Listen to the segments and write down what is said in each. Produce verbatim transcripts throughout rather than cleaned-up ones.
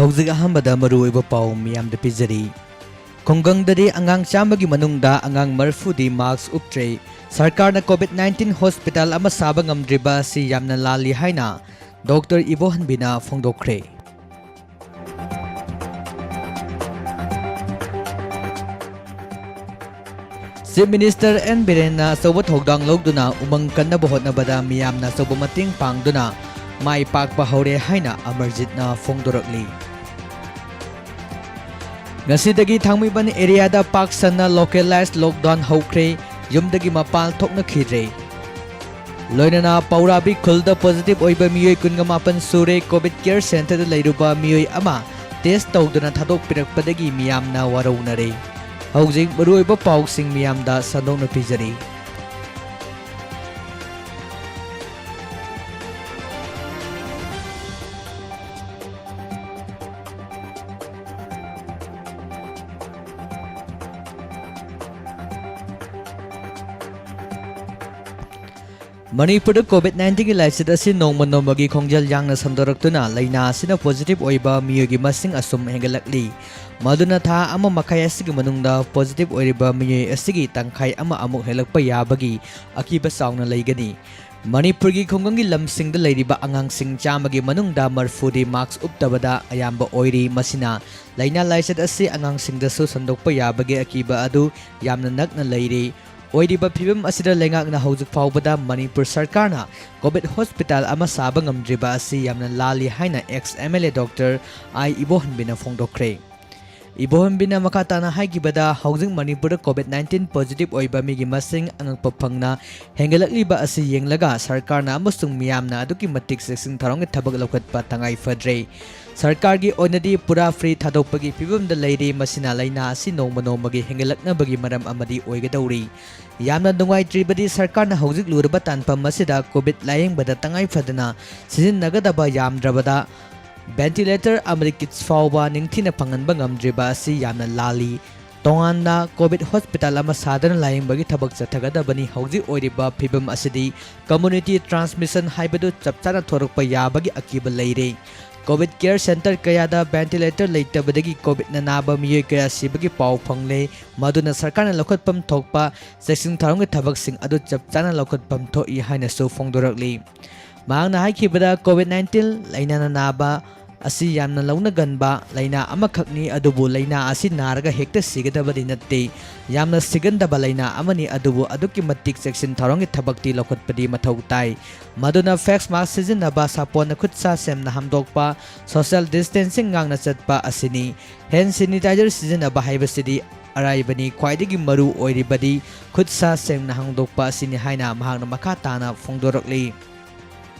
ꯍꯧꯖꯤꯛ ꯑꯍꯥꯟꯕꯗ ꯃꯔꯨꯑꯣꯏꯕ ꯄꯥꯎ ꯃꯤꯌꯥꯝꯗ ꯄꯤꯖꯔꯤ꯫ ꯈꯨꯡꯒꯪꯗꯗꯤ ꯑꯉꯥꯡ ꯆꯥꯝꯃꯒꯤ ꯃꯅꯨꯡꯗ ꯑꯉꯥꯡ ꯃꯔꯤꯐꯨꯗꯤ mask ꯎꯞꯇ꯭ꯔꯦ꯫ ꯁꯔꯀꯥꯔꯅ COVID nineteen hospital ꯑꯃ ꯁꯥꯕ ꯉꯝꯗ꯭ꯔꯤꯕ ꯑꯁꯤ ꯌꯥꯝꯅ ꯂꯥꯜꯂꯤ ꯍꯥꯏꯅ ꯗꯣꯛꯇꯔ ꯏꯕꯣꯍꯟꯕꯤꯅ ꯐꯣꯡꯗꯣꯛꯈ꯭ꯔꯦ꯫ Chief Minister ꯑꯦꯟ ꯕꯤꯔꯦꯟꯅ ꯑꯆꯧꯕ ꯊꯧꯗꯥꯡ ꯂꯧꯗꯨꯅ ꯎꯃꯪ ꯀꯟꯅꯕ ꯍꯣꯠꯅꯕꯗ ꯃꯤꯌꯥꯝꯅ ꯑꯆꯧꯕ ꯃꯇꯦꯡ ꯄꯥꯡꯗꯨꯅ ꯃꯥꯏ ꯄꯥꯛꯄ ꯍꯧꯔꯦ ꯍꯥꯏꯅ ꯑꯃꯔꯖꯤꯠꯅ ꯐꯣꯡꯗꯣꯔꯛꯂꯤ꯫ ꯉꯁꯤꯗꯒꯤ ꯊꯥꯡꯃꯩꯕꯟ areaꯗ ꯄꯥꯛ ꯁꯟꯅ localized lockdown ꯍꯧꯈ꯭ꯔꯦ, ꯌꯨꯝꯗꯒꯤ ꯃꯄꯥꯟ ꯊꯣꯛꯅꯈꯤꯗ꯭ꯔꯦ꯫ ꯂꯣꯏꯅꯅ ꯄꯧꯔꯥꯕꯤ ꯈꯨꯜꯗ positive ꯑꯣꯏꯕ ꯃꯤꯑꯣꯏ ꯀꯨꯟꯒ ꯃꯥꯄꯟ ꯁꯨꯔꯦ꯫ COVID care centreꯗ ꯂꯩꯔꯨꯕ ꯃꯤꯑꯣꯏ ꯑꯃ test ꯇꯧꯗꯨꯅ ꯊꯥꯗꯣꯛꯄꯤꯔꯛꯄꯗꯒꯤ ꯃꯤꯌꯥꯝꯅ ꯋꯥꯔꯧꯅꯔꯦ꯫ ꯍꯧꯖꯤꯛ ꯃꯔꯨꯑꯣꯏꯕ ꯄꯥꯎꯁꯤꯡ ꯃꯤꯌꯥꯝꯗ ꯁꯟꯗꯣꯛꯅ ꯄꯤꯖꯔꯤ꯫ ꯃꯅꯤꯄꯨꯔꯗ COVID nineteenꯒꯤ ꯂꯥꯏꯆꯠ ꯑꯁꯤ ꯅꯣꯡꯃ ꯅꯣꯡꯃꯒꯤ ꯈꯣꯡꯖꯦꯜ ꯌꯥꯡꯅ ꯁꯟꯗꯣꯔꯛꯇꯨꯅ ꯂꯥꯏꯅꯥ ꯑꯁꯤꯅ positive ꯑꯣꯏꯕ ꯃꯤꯑꯣꯏꯒꯤ ꯃꯁꯤꯡ ꯑꯁꯨꯝ ꯍꯦꯟꯒꯠꯂꯛꯂꯤ꯫ ꯃꯗꯨꯅ ꯊꯥ ꯑꯃ ꯃꯈꯥꯏ ꯑꯁꯤꯒꯤ ꯃꯅꯨꯡꯗ positive ꯑꯣꯏꯔꯤꯕ ꯃꯤꯑꯣꯏ ꯑꯁꯤꯒꯤ ꯇꯪꯈꯥꯏ ꯑꯃ ꯑꯃꯨꯛ ꯍꯦꯜꯂꯛꯄ ꯌꯥꯕꯒꯤ ꯑꯀꯤꯕ ꯆꯥꯎꯅ ꯂꯩꯒꯅꯤ꯫ ꯃꯅꯤꯄꯨꯔꯒꯤ ꯈꯨꯡꯒꯪꯒꯤ ꯂꯝꯁꯤꯡꯗ ꯂꯩꯔꯤꯕ ꯑꯉꯥꯡꯁꯤꯡ ꯆꯥꯝꯃꯒꯤ ꯃꯅꯨꯡꯗ ꯃꯔꯤꯐꯨꯗꯤ mask ꯎꯞꯇꯕꯗ ꯑꯌꯥꯝꯕ ꯑꯣꯏꯔꯤ꯫ ꯃꯁꯤꯅ ꯂꯥꯏꯅꯥ ꯂꯥꯏꯆꯠ ꯑꯁꯤ ꯑꯉꯥꯡꯁꯤꯡꯗꯁꯨ ꯁꯟꯗꯣꯛꯄ ꯌꯥꯕꯒꯤ ꯑꯀꯤꯕ ꯑꯗꯨ ꯌꯥꯝꯅ ꯅꯛꯅ ꯂꯩꯔꯤ꯫ ꯑꯣꯏꯔꯤꯕ ꯐꯤꯕꯝ ꯑꯁꯤꯗ ꯂꯩꯉꯥꯛꯅ ꯍꯧꯖꯤꯛ ꯐꯥꯎꯕꯗ ꯃꯅꯤꯄꯨꯔ ꯁꯔꯀꯥꯔꯅ COVID hospital ꯑꯃ ꯁꯥꯕ ꯉꯝꯗ꯭ꯔꯤꯕ ꯑꯁꯤ ꯌꯥꯝꯅ ꯂꯥꯜꯂꯤ ꯍꯥꯏꯅ ex MLA ꯗꯣꯛꯇꯔ ꯑꯥꯏ ꯏꯕꯣꯍꯟꯕꯤꯅ ꯐꯣꯡꯗꯣꯛꯈ꯭ꯔꯦ꯫ ꯏꯕꯣꯍꯟꯕꯤꯅ ꯃꯈꯥ ꯇꯥꯅ ꯍꯥꯏꯈꯤꯕꯗ, ꯍꯧꯖꯤꯛ ꯃꯅꯤꯄꯨꯔꯗ COVID nineteen positive ꯑꯣꯏꯕ ꯃꯤꯒꯤ ꯃꯁꯤꯡ ꯑꯉꯛꯄ ꯐꯪꯅ ꯍꯦꯟꯒꯠꯂꯛꯂꯤꯕ ꯑꯁꯤ ꯌꯦꯡꯂꯒ ꯁꯔꯀꯥꯔꯅ ꯑꯃꯁꯨꯡ ꯃꯤꯌꯥꯝꯅ ꯑꯗꯨꯛꯀꯤ ꯃꯇꯤꯛ ꯆꯦꯛꯁꯤꯟ ꯊꯧꯔꯥꯡꯒꯤ ꯊꯕꯛ ꯂꯧꯈꯠꯄ ꯇꯉꯥꯏ ꯐꯗ꯭ꯔꯦ꯫ ꯁꯔꯀꯥꯔꯒꯤ ꯑꯣꯏꯅꯗꯤ ꯄꯨꯔꯥ free ꯊꯥꯗꯣꯛꯄꯒꯤ ꯐꯤꯕꯝꯗ ꯂꯩꯔꯤ꯫ ꯃꯁꯤꯅ ꯂꯥꯏꯅꯥ ꯑꯁꯤ ꯅꯣꯡꯃ ꯅꯣꯡꯃꯒꯤ ꯍꯦꯟꯒꯠꯂꯛꯅꯕꯒꯤ ꯃꯔꯝ ꯑꯃꯗꯤ ꯑꯣꯏꯒꯗꯧꯔꯤ꯫ ꯌꯥꯝꯅ ꯅꯨꯡꯉꯥꯏꯇ꯭ꯔꯤꯕꯗꯤ ꯁꯔꯀꯥꯔꯅ ꯍꯧꯖꯤꯛ ꯂꯨꯔꯕ ꯇꯥꯟꯐꯝ ꯑꯁꯤꯗ COVID ꯂꯥꯌꯦꯡꯕꯗ ꯇꯉꯥꯏ ꯐꯗꯅ ꯁꯤꯖꯤꯟꯅꯒꯗꯕ ꯌꯥꯝꯗ꯭ꯔꯕꯗ ventilator ꯑꯃꯗꯤ kits ꯐꯥꯎꯕ ꯅꯤꯡꯊꯤꯅ ꯐꯪꯍꯟꯕ ꯉꯝꯗ꯭ꯔꯤꯕ ꯑꯁꯤ ꯌꯥꯝꯅ ꯂꯥꯜꯂꯤ꯫ ꯇꯣꯉꯥꯟꯅ COVID hospital ꯑꯃ ꯁꯥꯗꯨꯅ ꯂꯥꯌꯦꯡꯕꯒꯤ ꯊꯕꯛ ꯆꯠꯊꯒꯗꯕꯅꯤ꯫ ꯍꯧꯖꯤꯛ ꯑꯣꯏꯔꯤꯕ ꯐꯤꯕꯝ ꯑꯁꯤꯗꯤ community transmission ꯍꯥꯏꯕꯗꯨ ꯆꯞ ꯆꯥꯅ ꯊꯣꯔꯛꯄ ꯌꯥꯕꯒꯤ ꯑꯀꯤꯕ ꯂꯩꯔꯦ꯫ ꯀꯣꯚꯤꯗ ꯀꯦꯌꯔ ꯁꯦꯟꯇꯔ ꯀꯌꯥꯗ ꯚꯦꯟꯇꯤꯂꯦꯇꯔ ꯂꯩꯇꯕꯗꯒꯤ ꯀꯣꯚꯤꯗꯅ ꯅꯥꯕ ꯃꯤꯑꯣꯏ ꯀꯌꯥ ꯁꯤꯕꯒꯤ ꯄꯥꯎ ꯐꯪꯂꯦ꯫ ꯃꯗꯨꯅ ꯁꯔꯀꯥꯔꯅ ꯂꯧꯈꯠꯐꯝ ꯊꯣꯛꯄ ꯆꯦꯛꯁꯤꯟ ꯊꯧꯔꯥꯡꯒꯤ ꯊꯕꯛꯁꯤꯡ ꯑꯗꯨ ꯆꯞ ꯆꯥꯅ ꯂꯧꯈꯠꯐꯝ ꯊꯣꯛꯏ ꯍꯥꯏꯅꯁꯨ ꯐꯣꯡꯗꯣꯔꯛꯂꯤ꯫ ꯃꯍꯥꯛꯅ ꯍꯥꯏꯈꯤꯕꯗ, ꯀꯣꯚꯤꯗ ꯅꯥꯏꯟꯇꯤꯟ ꯂꯥꯏꯅꯥꯅ ꯅꯥꯕ ꯑꯁꯤ ꯌꯥꯝꯅ ꯂꯧꯅꯒꯟꯕ ꯂꯥꯏꯅꯥ ꯑꯃꯈꯛꯅꯤ, ꯑꯗꯨꯕꯨ ꯂꯥꯏꯅꯥ ꯑꯁꯤ ꯅꯥꯔꯒ ꯍꯦꯛꯇ ꯁꯤꯒꯗꯕꯗꯤ ꯅꯠꯇꯦ꯫ ꯌꯥꯝꯅ ꯁꯤꯒꯟꯗꯕ ꯂꯥꯏꯅꯥ ꯑꯃꯅꯤ, ꯑꯗꯨꯕꯨ ꯑꯗꯨꯛꯀꯤ ꯃꯇꯤꯛ ꯆꯦꯛꯁꯤꯟ ꯊꯧꯔꯥꯡꯒꯤ ꯊꯕꯛꯇꯤ ꯂꯧꯈꯠꯄꯗꯤ ꯃꯊꯧ ꯇꯥꯏ꯫ ꯃꯗꯨꯅ ꯐꯦꯁ ꯃꯥꯁꯛ ꯁꯤꯖꯤꯟꯅꯕ, ꯁꯥꯄꯣꯟꯅ ꯈꯨꯠ ꯁꯥ ꯁꯦꯡꯅ ꯍꯥꯝꯗꯣꯛꯄ, ꯁꯣꯁꯤꯌꯦꯜ ꯗꯤꯁꯇꯦꯟꯁꯤꯡ ꯉꯥꯛꯅ ꯆꯠꯄ ꯑꯁꯤꯅꯤ꯫ ꯍꯦꯟ ꯁꯦꯅꯤꯇꯥꯏꯖꯔ ꯁꯤꯖꯤꯟꯅꯕ ꯍꯥꯏꯕꯁꯤꯗꯤ ꯑꯔꯥꯏꯕꯅꯤ꯫ ꯈ꯭ꯋꯥꯏꯗꯒꯤ ꯃꯔꯨ ꯑꯣꯏꯔꯤꯕꯗꯤ ꯈꯨꯠ ꯁꯥ ꯁꯦꯡꯅ ꯍꯥꯝꯗꯣꯛꯄ ꯑꯁꯤꯅꯤ ꯍꯥꯏꯅ ꯃꯍꯥꯛꯅ ꯃꯈꯥ ꯇꯥꯅ ꯐꯣꯡꯗꯣꯔꯛꯂꯤ꯫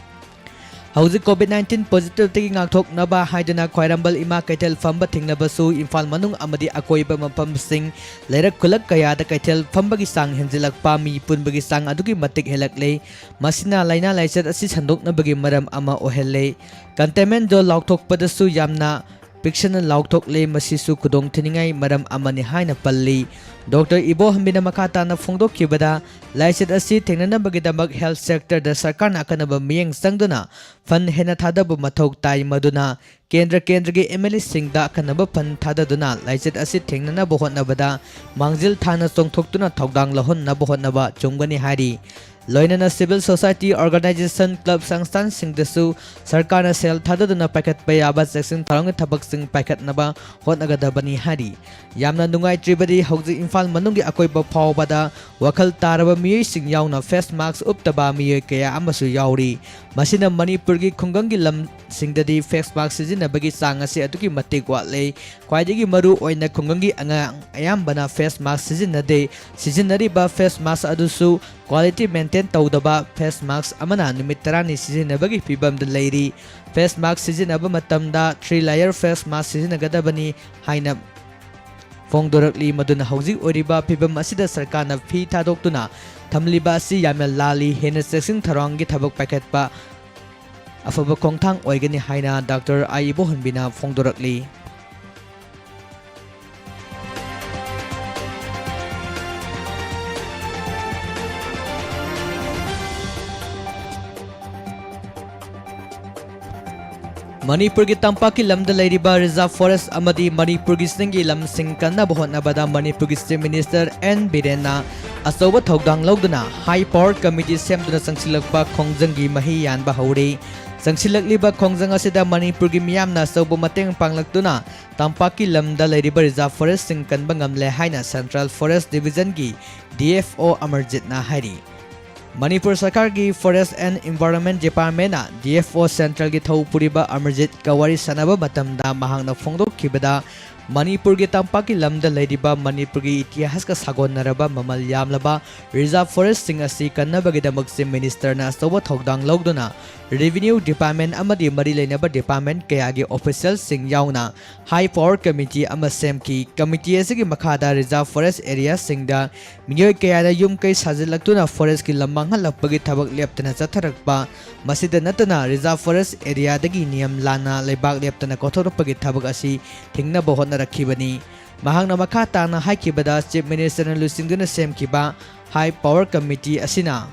ꯍꯧꯖꯤꯛ ꯀꯣꯚꯤꯗ ꯅꯥꯏꯟꯇꯤꯟ ꯄꯣꯖꯤꯇꯤꯚꯇꯒꯤ ꯉꯥꯛꯊꯣꯛꯅꯕ ꯍꯥꯏꯗꯨꯅ ꯈ꯭ꯋꯥꯏꯔꯝꯕꯟ ꯏꯃꯥ ꯀꯩꯊꯦꯜ ꯐꯝꯕ ꯊꯤꯡꯂꯕꯁꯨ, ꯏꯝꯐꯥꯜ ꯃꯅꯨꯡ ꯑꯃꯗꯤ ꯑꯀꯣꯏꯕ ꯃꯐꯝꯁꯤꯡ, ꯂꯩꯔꯛ ꯈꯨꯜꯂꯛ ꯀꯌꯥꯗ ꯀꯩꯊꯦꯜ ꯐꯝꯕꯒꯤ ꯆꯥꯡ ꯍꯦꯟꯖꯤꯜꯂꯛꯄ, ꯃꯤ ꯄꯨꯟꯕꯒꯤ ꯆꯥꯡ ꯑꯗꯨꯛꯀꯤ ꯃꯇꯤꯛ ꯍꯦꯜꯂꯛꯂꯦ꯫ ꯃꯁꯤꯅ ꯂꯥꯏꯅꯥ ꯂꯥꯏꯆꯠ ꯑꯁꯤ ꯁꯟꯗꯣꯛꯅꯕꯒꯤ ꯃꯔꯝ ꯑꯃ ꯑꯣꯏꯍꯜꯂꯦ꯫ ꯀꯟꯇꯦꯟꯃꯦꯟ ꯖꯣꯟ ꯂꯥꯎꯊꯣꯛꯄꯗꯁꯨ ꯌꯥꯝꯅ ꯄꯤꯛꯁꯟꯅ ꯂꯥꯎꯊꯣꯛꯂꯦ, ꯃꯁꯤꯁꯨ ꯈꯨꯗꯣꯡꯊꯤꯅꯤꯡꯉꯥꯏ ꯃꯔꯝ ꯑꯃꯅꯤ ꯍꯥꯏꯅ ꯄꯜꯂꯤ꯫ ꯗꯣꯛꯇꯔ ꯏꯕꯣꯍꯟꯕꯤꯅ ꯃꯈꯥ ꯇꯥꯅ ꯐꯣꯡꯗꯣꯛꯈꯤꯕꯗ, ꯂꯥꯏꯆꯠ ꯑꯁꯤ ꯊꯦꯡꯅꯅꯕꯒꯤꯗꯃꯛ ꯍꯦꯜꯊ ꯁꯦꯛꯇꯔꯗ ꯁꯔꯀꯥꯔꯅ ꯑꯀꯟꯅꯕ ꯃꯤꯠꯌꯦꯡ ꯆꯪꯗꯨꯅ ꯐꯟ ꯍꯦꯟꯅ ꯊꯥꯗꯕ ꯃꯊꯧ ꯇꯥꯏ, ꯃꯗꯨꯅ ꯀꯦꯟꯗ꯭ꯔ ꯀꯦꯟꯗ꯭ꯔꯒꯤ ꯑꯦꯝ ꯑꯦꯜ ꯑꯦꯁꯤꯡꯗ ꯑꯀꯟꯅꯕ ꯐꯟ ꯊꯥꯗꯗꯨꯅ ꯂꯥꯏꯆꯠ ꯑꯁꯤ ꯊꯦꯡꯅꯅꯕ ꯍꯣꯠꯅꯕꯗ ꯃꯥꯡꯖꯤꯜ ꯊꯥꯅ ꯆꯣꯡꯊꯣꯛꯇꯨꯅ ꯊꯧꯗꯥꯡ ꯂꯧꯍꯟꯅꯕ ꯍꯣꯠꯅꯕ ꯆꯨꯝꯒꯅꯤ ꯍꯥꯏꯔꯤ꯫ ꯂꯣꯏꯅꯅ ꯁꯤꯚꯤꯜ ꯁꯣꯁꯥꯏꯇꯤ ꯑꯣꯔꯒꯅꯥꯏꯖꯦꯁꯟ, ꯀ꯭ꯂꯕ, ꯁꯪꯁꯊꯥꯟꯁꯤꯡꯗꯁꯨ ꯁꯔꯀꯥꯔꯅ ꯁꯦꯜ ꯊꯥꯗꯗꯨꯅ ꯄꯥꯏꯈꯠꯄ ꯌꯥꯕ ꯆꯦꯛꯁꯤꯟ ꯊꯧꯔꯥꯡꯒꯤ ꯊꯕꯛꯁꯤꯡ ꯄꯥꯏꯈꯠꯅꯕ ꯍꯣꯠꯅꯒꯗꯕꯅꯤ ꯍꯥꯏꯔꯤ꯫ ꯌꯥꯝꯅ ꯅꯨꯡꯉꯥꯏꯇ꯭ꯔꯤꯕꯗꯤ, ꯍꯧꯖꯤꯛ ꯏꯝꯐꯥꯜ ꯃꯅꯨꯡꯒꯤ ꯑꯀꯣꯏꯕ ꯐꯥꯎꯕꯗ ꯋꯥꯈꯜ ꯇꯥꯔꯕ ꯃꯤꯑꯣꯏꯁꯤꯡ ꯌꯥꯎꯅ ꯐꯦꯁ ꯃꯥꯁꯛ ꯎꯞꯇꯕ ꯃꯤꯑꯣꯏ ꯀꯌꯥ ꯑꯃꯁꯨ ꯌꯥꯎꯔꯤ꯫ ꯃꯁꯤꯅ ꯃꯅꯤꯄꯨꯔꯒꯤ ꯈꯨꯡꯒꯪꯒꯤ ꯂꯝꯁꯤꯡꯗꯗꯤ ꯐꯦꯁ ꯃꯥꯁꯛ ꯁꯤꯖꯤꯟꯅꯕꯒꯤ ꯆꯥꯡ ꯑꯁꯤ ꯑꯗꯨꯛꯀꯤ ꯃꯇꯤꯛ ꯋꯥꯠꯂꯦ꯫ ꯈ꯭ꯋꯥꯏꯗꯒꯤ ꯃꯔꯨ ꯑꯣꯏꯅ ꯈꯨꯡꯒꯪꯒꯤ ꯑꯉꯥꯡ ꯑꯌꯥꯝꯕꯅ ꯐꯦꯁ ꯃꯥꯁꯛ ꯁꯤꯖꯤꯟꯅꯗꯦ꯫ ꯁꯤꯖꯤꯟꯅꯔꯤꯕ ꯐꯦꯁ ꯃꯥꯁꯛ ꯑꯗꯨꯁꯨ ꯀ꯭ꯋꯥꯂꯤꯇꯤ ꯃꯦꯟꯇꯦꯟ ꯇꯧꯗꯕ ꯐꯦꯁ ꯃꯥꯁꯛ ꯑꯃꯅ ꯅꯨꯃꯤꯠ ꯇꯔꯥꯅꯤ ꯁꯤꯖꯤꯟꯅꯕꯒꯤ ꯐꯤꯕꯝꯗ ꯂꯩꯔꯤ꯫ ꯐꯦꯁ ꯃꯥꯁꯛ ꯁꯤꯖꯤꯟꯅꯕ ꯃꯇꯝꯗ ꯊ꯭ꯔꯤ ꯂꯦꯌꯔ ꯐꯦꯁ ꯃꯥꯁꯛ ꯁꯤꯖꯤꯟꯅꯒꯗꯕꯅꯤ ꯍꯥꯏꯅ ꯐꯣꯡꯗꯣꯔꯛꯂꯤ꯫ ꯃꯗꯨꯅ ꯍꯧꯖꯤꯛ ꯑꯣꯏꯔꯤꯕ ꯐꯤꯕꯝ ꯑꯁꯤꯗ ꯁꯔꯀꯥꯔꯅ ꯐꯤ ꯊꯥꯗꯣꯛꯇꯨꯅ ꯊꯝꯂꯤꯕ ꯑꯁꯤ ꯌꯥꯝꯅ ꯂꯥꯜꯂꯤ꯫ ꯍꯦꯟꯅ ꯆꯦꯛꯁꯤꯟ ꯊꯧꯔꯥꯡꯒꯤ ꯊꯕꯛ ꯄꯥꯏꯈꯠꯄ ꯑꯐꯕ ꯈꯣꯡꯊꯥꯡ ꯑꯣꯏꯒꯅꯤ ꯍꯥꯏꯅ ꯗꯥꯛꯇꯔ ꯑꯥꯏ ꯏꯕꯣꯍꯟꯕꯤꯅ ꯐꯣꯡꯗꯣꯔꯛꯂꯤ꯫ ꯃꯅꯤꯄꯨꯔꯒꯤ ꯇꯝꯄꯥꯛꯀꯤ ꯂꯝꯗ ꯂꯩꯔꯤꯕ reserve forest ꯑꯃꯗꯤ ꯃꯅꯤꯄꯨꯔꯒꯤ ꯆꯤꯡꯒꯤ ꯂꯝꯁꯤꯡ ꯀꯟꯅꯕ ꯍꯣꯠꯅꯕꯗ ꯃꯅꯤꯄꯨꯔꯒꯤ Chief Minister ꯑꯦꯟ ꯕꯤꯔꯦꯟꯅ ꯑꯆꯧꯕ ꯊꯧꯗꯥꯡ ꯂꯧꯗꯨꯅ High Power Committee ꯁꯦꯝꯗꯨꯅ ꯆꯪꯁꯤꯜꯂꯛꯄ ꯈꯣꯡꯖꯪꯒꯤ ꯃꯍꯩ ꯌꯥꯟꯕ ꯍꯧꯔꯦ꯫ ꯆꯪꯁꯤꯜꯂꯛꯂꯤꯕ ꯈꯣꯡꯖꯪ ꯑꯁꯤꯗ ꯃꯅꯤꯄꯨꯔꯒꯤ ꯃꯤꯌꯥꯝꯅ ꯑꯆꯧꯕ ꯃꯇꯦꯡ ꯄꯥꯡꯂꯛꯇꯨꯅ ꯇꯝꯄꯥꯛꯀꯤ ꯂꯝꯗ ꯂꯩꯔꯤꯕ reserve forestꯁꯤꯡ ꯀꯟꯕ ꯉꯝꯂꯦ ꯍꯥꯏꯅ Central Forest Divisionꯒꯤ D F O ꯑꯃꯔꯖꯤꯠꯅ ꯍꯥꯏꯔꯤ꯫ ꯃꯅꯤꯄꯨꯔ ꯁꯔꯀꯥꯔꯒꯤ Forest and Environment Departmentꯅ D F O Centralꯒꯤ ꯊꯧ ꯄꯨꯔꯤꯕ ꯑꯃꯔꯖꯤꯠꯀ ꯋꯥꯔꯤ ꯁꯥꯟꯅꯕ ꯃꯇꯝꯗ ꯃꯍꯥꯛꯅ ꯐꯣꯡꯗꯣꯛꯈꯤꯕꯗ, ꯃꯅꯤꯄꯨꯔꯒꯤ ꯇꯝꯄꯥꯛꯀꯤ ꯂꯝꯗ ꯂꯩꯔꯤꯕ ꯃꯅꯤꯄꯨꯔꯒꯤ ꯏꯇꯤꯍꯥꯁꯀ ꯁꯥꯒꯣꯟꯅꯔꯕ ꯃꯃꯜ ꯌꯥꯝꯂꯕ reserve forestꯁꯤꯡ ꯑꯁꯤ ꯀꯟꯅꯕꯒꯤꯗꯃꯛ Chief Ministerꯅ ꯑꯆꯧꯕ ꯊꯧꯗꯥꯡ ꯂꯧꯗꯨꯅ Revenue Department ꯑꯃꯗꯤ ꯃꯔꯤ ꯂꯩꯅꯕ department ꯀꯌꯥꯒꯤ officialꯁꯤꯡ ꯌꯥꯎꯅ High Power Committee ꯑꯃ ꯁꯦꯝꯈꯤ꯫ Committee ꯑꯁꯤꯒꯤ ꯃꯈꯥꯗ reserve forest areaꯁꯤꯡꯗ ꯃꯤꯑꯣꯏ ꯀꯌꯥꯅ ꯌꯨꯝ ꯀꯩ ꯁꯥꯖꯤꯜꯂꯛꯇꯨꯅ forestꯀꯤ ꯂꯝ ꯃꯥꯡꯍꯜꯂꯛꯄꯒꯤ ꯊꯕꯛ ꯂꯦꯞꯇꯅ ꯆꯠꯊꯔꯛꯄ, ꯃꯁꯤꯗ ꯅꯠꯇꯅ reserve forest areaꯗꯒꯤ ꯅꯤꯌꯝ ꯂꯥꯟꯅ ꯂꯩꯕꯥꯛ ꯂꯦꯞꯇꯅ ꯀꯣꯊꯣꯔꯛꯄꯒꯤ ꯊꯕꯛ ꯑꯁꯤ ꯊꯤꯡꯅꯕ ꯍꯣꯠꯅꯔꯛꯈꯤꯕꯅꯤ꯫ ꯃꯍꯥꯛꯅ ꯃꯈꯥ ꯇꯥꯅ ꯍꯥꯏꯈꯤꯕꯗ, Chief Ministerꯅ ꯂꯨꯆꯤꯡꯗꯨꯅ ꯁꯦꯝꯈꯤꯕ High Power Committee ꯑꯁꯤꯅ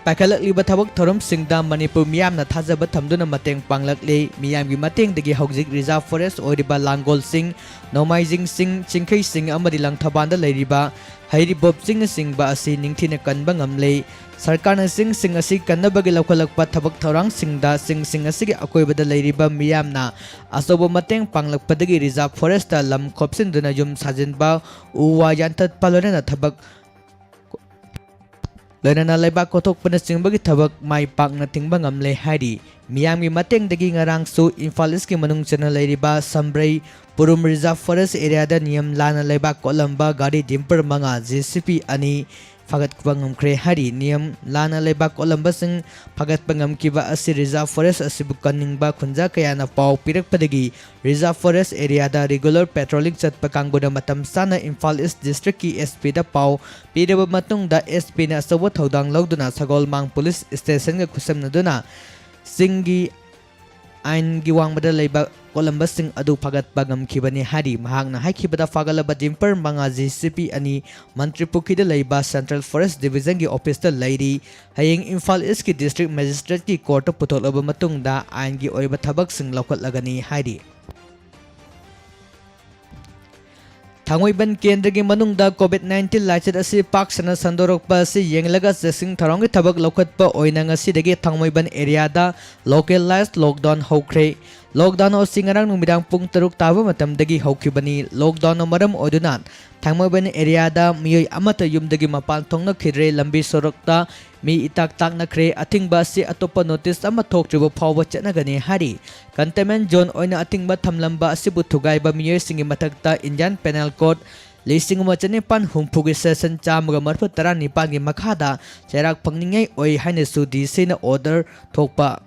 ꯄꯥꯏꯈꯠꯂꯛꯂꯤꯕ ꯊꯕꯛ ꯊꯧꯔꯝꯁꯤꯡꯗ ꯃꯅꯤꯄꯨꯔ ꯃꯤꯌꯥꯝꯅ ꯊꯥꯖꯕ ꯊꯝꯗꯨꯅ ꯃꯇꯦꯡ ꯄꯥꯡꯂꯛꯂꯤ꯫ ꯃꯤꯌꯥꯝꯒꯤ ꯃꯇꯦꯡꯗꯒꯤ ꯍꯧꯖꯤꯛ reserve forest ꯑꯣꯏꯔꯤꯕ ꯂꯥꯡꯒꯣꯜꯁꯤꯡ, ꯅꯣꯡꯃꯥꯏꯖꯤꯡꯁꯤꯡ, ꯆꯤꯡꯈꯩꯁꯤꯡ ꯑꯃꯗꯤ ꯂꯪꯊꯕꯥꯜꯗ ꯂꯩꯔꯤꯕ ꯍꯩꯔꯤꯕꯣꯞꯁꯤꯡꯅꯆꯤꯡꯕ ꯑꯁꯤ ꯅꯤꯡꯊꯤꯅ ꯀꯟꯕ ꯉꯝꯂꯦ꯫ ꯁꯔꯀꯥꯔꯅ ꯆꯤꯡꯁꯤꯡ ꯑꯁꯤ ꯀꯟꯅꯕꯒꯤ ꯂꯧꯈꯠꯂꯛꯄ ꯊꯕꯛ ꯊꯧꯔꯥꯡꯁꯤꯡꯗ ꯆꯤꯡꯁꯤꯡ ꯑꯁꯤꯒꯤ ꯑꯀꯣꯏꯕꯗ ꯂꯩꯔꯤꯕ ꯃꯤꯌꯥꯝꯅ ꯑꯆꯧꯕ ꯃꯇꯦꯡ ꯄꯥꯡꯂꯛꯄꯗꯒꯤ reserve forestꯇ ꯂꯝ ꯈꯣꯞꯆꯤꯟꯗꯨꯅ ꯌꯨꯝ ꯁꯥꯖꯤꯟꯕ, ꯎ ꯋꯥ ꯌꯥꯟꯊꯠꯄ, ꯂꯣꯏꯅꯅ ꯊꯕꯛ ꯂꯣꯏꯅꯅ ꯂꯩꯕꯥꯛ ꯀꯣꯊꯣꯛꯄꯅꯆꯤꯡꯕꯒꯤ ꯊꯕꯛ ꯃꯥꯏ ꯄꯥꯛꯅ ꯊꯤꯡꯕ ꯉꯝꯂꯦ ꯍꯥꯏꯔꯤ꯫ ꯃꯤꯌꯥꯝꯒꯤ ꯃꯇꯦꯡꯗꯒꯤ ꯉꯔꯥꯡꯁꯨ ꯏꯝꯐꯥꯜ ꯏꯁꯀꯤ ꯃꯅꯨꯡ ꯆꯟꯅ ꯂꯩꯔꯤꯕ ꯁꯝꯕ꯭ꯔꯩ ꯄꯨꯔꯨꯝ reserve forest areaꯗ ꯅꯤꯌꯝ ꯂꯥꯟꯅ ꯂꯩꯕꯥꯛ ꯀꯣꯠꯂꯝꯕ ꯒꯥꯔꯤ dumper ꯃꯉꯥ, J C B ꯑꯅꯤ ꯐꯥꯒꯠꯄ ꯉꯝꯈ꯭ꯔꯦ ꯍꯥꯏꯔꯤ꯫ ꯅꯤꯌꯝ ꯂꯥꯟꯅ ꯂꯩꯕꯥꯛ ꯀꯣꯠꯂꯝꯕꯁꯤꯡ ꯐꯥꯒꯠꯄ ꯉꯝꯈꯤꯕ ꯑꯁꯤ reserve forest ꯑꯁꯤꯕꯨ ꯀꯟꯅꯤꯡꯕ ꯈꯨꯟꯖꯥ ꯀꯌꯥꯅ ꯄꯥꯎ ꯄꯤꯔꯛꯄꯗꯒꯤ reserve forest areaꯗ regular patrolling ꯆꯠꯄ ꯀꯥꯡꯕꯨꯅ ꯃꯇꯝ ꯆꯥꯅ ꯏꯝꯐꯥꯜ ꯏꯁ districtꯀꯤ S Pꯗ ꯄꯥꯎ ꯄꯤꯔꯕ ꯃꯇꯨꯡꯗ S Pꯅ ꯑꯆꯧꯕ ꯊꯧꯗꯥꯡ ꯂꯧꯗꯨꯅ ꯁꯒꯣꯜꯃꯥꯡ police stationꯒ ꯈꯨꯠꯁꯝꯅꯗꯨꯅ ꯆꯤꯡꯒꯤ ꯑꯥꯏꯟꯒꯤ ꯋꯥꯡꯃꯗ ꯂꯩꯕ ꯀꯣꯂꯝꯕꯁꯤꯡ ꯑꯗꯨ ꯐꯥꯒꯠꯄ ꯉꯝꯈꯤꯕꯅꯤ ꯍꯥꯏꯔꯤ꯫ ꯃꯍꯥꯛꯅ ꯍꯥꯏꯈꯤꯕꯗ, ꯐꯥꯒꯠꯂꯕ ꯗꯤꯝꯄꯔ ꯃꯉꯥ ꯖꯦ ꯁꯤ ꯕꯤ ꯑꯅꯤ ꯃꯟꯇ꯭ꯔꯤ ꯄꯨꯈ꯭ꯔꯤꯗ ꯂꯩꯕ ꯁꯦꯟꯇ꯭ꯔꯦꯜ ꯐꯣꯔꯦꯁ ꯗꯤꯕꯤꯖꯟꯒꯤ ꯑꯣꯐꯤꯁꯇ ꯂꯩꯔꯤ꯫ ꯍꯌꯦꯡ ꯏꯝꯐꯥꯜ ꯏꯁꯀꯤ ꯗꯤꯁꯇ꯭ꯔꯤꯛ ꯃꯦꯖꯤꯁꯇ꯭ꯔꯦꯠꯀꯤ ꯀꯣꯔꯠꯇ ꯄꯨꯊꯣꯛꯂꯕ ꯃꯇꯨꯡꯗ ꯑꯥꯏꯟꯒꯤ ꯑꯣꯏꯕ ꯊꯕꯛꯁꯤꯡ ꯂꯧꯈꯠꯂꯒꯅꯤ ꯍꯥꯏꯔꯤ꯫ ꯊꯥꯡꯃꯩꯕꯟ ꯀꯦꯟꯗ꯭ꯔꯒꯤ ꯃꯅꯨꯡꯗ ꯀꯣꯚꯤꯗ ꯅꯥꯏꯟꯇꯤꯟ ꯂꯥꯏꯆꯠ ꯑꯁꯤ ꯄꯥꯛ ꯁꯟꯅ ꯁꯟꯗꯣꯔꯛꯄ ꯑꯁꯤ ꯌꯦꯡꯂꯒ ꯆꯦꯛꯁꯤꯟ ꯊꯧꯔꯥꯡꯒꯤ ꯊꯕꯛ ꯂꯧꯈꯠꯄ ꯑꯣꯏꯅ ꯉꯁꯤꯗꯒꯤ ꯊꯥꯡꯃꯩꯕꯟ ꯑꯦꯔꯤꯌꯥꯗ ꯂꯣꯀꯦꯂꯥꯏꯖ ꯂꯣꯛꯗꯥꯎꯟ ꯍꯧꯈ꯭ꯔꯦ꯫ ꯂꯣꯛꯗꯥꯎꯟ ꯑꯁꯤ ꯉꯔꯥꯡ ꯅꯨꯃꯤꯗꯥꯡ ꯄꯨꯡ ꯇꯔꯨꯛ ꯇꯥꯕ ꯃꯇꯝꯗꯒꯤ ꯍꯧꯈꯤꯕꯅꯤ꯫ ꯂꯣꯛꯗꯥꯎꯟꯅ ꯃꯔꯝ ꯑꯣꯏꯗꯨꯅ ꯊꯥꯡꯃꯩꯕꯟ ꯑꯦꯔꯤꯌꯥꯗ ꯃꯤꯑꯣꯏ ꯑꯃꯠꯇ ꯌꯨꯝꯗꯒꯤ ꯃꯄꯥꯟ ꯊꯣꯛꯅꯈꯤꯗ꯭ꯔꯦ꯫ ꯂꯝꯕꯤ ꯁꯣꯔꯣꯛꯇ ꯃꯤ ꯏꯇꯥꯛ ꯇꯥꯛꯅꯈ꯭ꯔꯦ꯫ ꯑꯊꯤꯡꯕ ꯑꯁꯤ ꯑꯇꯣꯞꯄ ꯅꯣꯇꯤꯁ ꯑꯃ ꯊꯣꯛꯇ꯭ꯔꯤꯕ ꯐꯥꯎꯕ ꯆꯠꯅꯒꯅꯤ ꯍꯥꯏꯔꯤ꯫ ꯀꯟꯇꯦꯟꯃꯦꯟ ꯖꯣꯟ ꯑꯣꯏꯅ ꯑꯊꯤꯡꯕ ꯊꯝꯂꯝꯕ ꯑꯁꯤꯕꯨ ꯊꯨꯒꯥꯏꯕ ꯃꯤꯑꯣꯏꯁꯤꯡꯒꯤ ꯃꯊꯛꯇ ꯏꯟꯗꯤꯌꯥꯟ ꯄꯦꯅꯦꯜ ꯀꯣꯗ ꯂꯤꯁꯤꯡ ꯑꯃ ꯆꯅꯤꯄꯥꯟ ꯍꯨꯝꯐꯨꯒꯤ ꯁꯦꯛꯁꯟ ꯆꯥꯝꯃꯒ ꯃꯔꯤꯐꯨ ꯇꯔꯥꯅꯤꯄꯥꯟꯒꯤ ꯃꯈꯥꯗ ꯆꯩꯔꯥꯛ ꯐꯪꯅꯤꯡꯉꯥꯏ ꯑꯣꯏ ꯍꯥꯏꯅꯁꯨ ꯗꯤ ꯁꯤꯅ ꯑꯣꯔꯗꯔ ꯊꯣꯛꯄ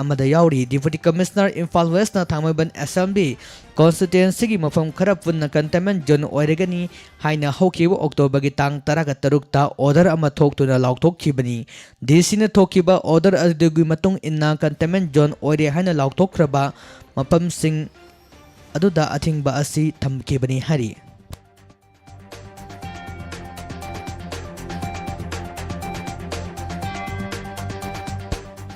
ꯑꯃꯗ ꯌꯥꯎꯔꯤ꯫ ꯗꯤꯄꯨꯇꯤ ꯀꯃꯤꯁꯅꯔ ꯏꯝꯐꯥꯜ ꯋꯦꯁꯅ ꯊꯥꯡꯃꯩꯕꯟ ꯑꯦꯁꯦꯝꯕ꯭ꯂꯤ ꯀꯣꯟꯁꯇꯤꯇ꯭ꯋꯦꯟꯁꯤꯒꯤ ꯃꯐꯝ ꯈꯔ ꯄꯨꯟꯅ ꯀꯟꯇꯦꯟꯃꯦꯟ ꯖꯣꯟ ꯑꯣꯏꯔꯒꯅꯤ ꯍꯥꯏꯅ ꯍꯧꯈꯤꯕ ꯑꯣꯛꯇꯣꯕꯔꯒꯤ ꯇꯥꯡ ꯇꯔꯥꯒ ꯇꯔꯨꯛꯇ ꯑꯣꯔꯗꯔ ꯑꯃ ꯊꯣꯛꯇꯨꯅ ꯂꯥꯎꯊꯣꯛꯈꯤꯕꯅꯤ꯫ ꯗꯤ ꯁꯤꯅ ꯊꯣꯛꯈꯤꯕ ꯑꯣꯔꯗꯔ ꯑꯗꯨꯒꯤ ꯃꯇꯨꯡ ꯏꯟꯅ ꯀꯟꯇꯦꯟꯃꯦꯟ ꯖꯣꯟ ꯑꯣꯏꯔꯦ ꯍꯥꯏꯅ ꯂꯥꯎꯊꯣꯛꯈ꯭ꯔꯕ ꯃꯐꯝꯁꯤꯡ ꯑꯗꯨꯗ ꯑꯊꯤꯡꯕ ꯑꯁꯤ ꯊꯝꯈꯤꯕꯅꯤ ꯍꯥꯏꯔꯤ꯫